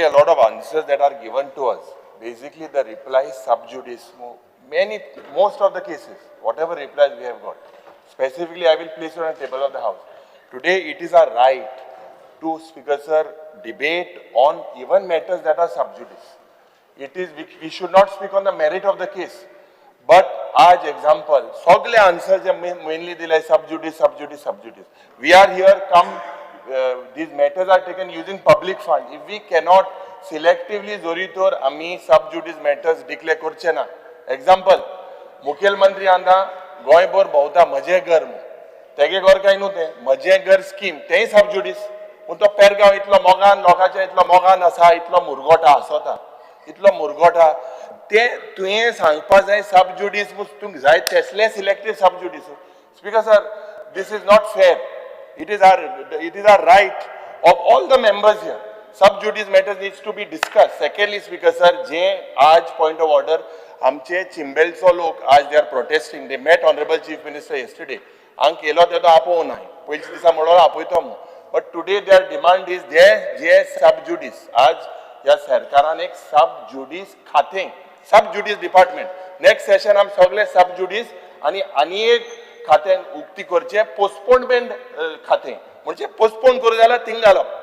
A lot of answers that are given to us, basically the reply is sub judice. Many, most of the cases, whatever replies we have got, specifically I will place it on the table of the house. Today it is our right to, Speaker sir, debate on even matters that are sub judice. It is, we should not speak on the merit of the case. But आज example, सगळे answer जे mainly दिले sub judice, sub judice, sub judice. We are here come, these matters are taken using public fund. If we cannot selectively जोरी तर आमी sub judice matters declare करचे ना. Example, मुखेलमंत्री आतां गोंयभर भोंवता म्हजें घर म्हूण. तेगे घर काय न्हू तें, म्हजें घर स्कीम तेंय सब जुडीस. पूण तो पेरगांव इतलो मोगान, लोकांच्या इतलो मोगान आसा, इतलो मुरगोटा आसता, इतलो मुरगोटा, ते तुवें सांगपा जाय सब जुडीस, तुमकां जाय तेसले selective sub judice. Speaker sir, this is not fair. It is our right of all the members here. Sub judice matters needs to be discussed. Secondly, Speaker sir, जे आज point of order, आमचे चिंबेलचो लोक आज they are protesting. They met Honorable Chief Minister yesterday. हांग केलो तेदो आपोवं नाय, पयलीं दिसा म्हणलो आपयतो म्हूण, but today their demand is जे जे सब जुडीस, आज ह्या सरकारान एक सब जुडीस खातें, सब जुडीस डिपार्टमेंट, नेक्स्ट सेशन आम सगळे सब जुडीस आनी आनी एक खातें उक्ती करचें, पोस्टपोनमेंट खातें, म्हणजे पोस्टपोन करूं जाल्यार थिंग घालप.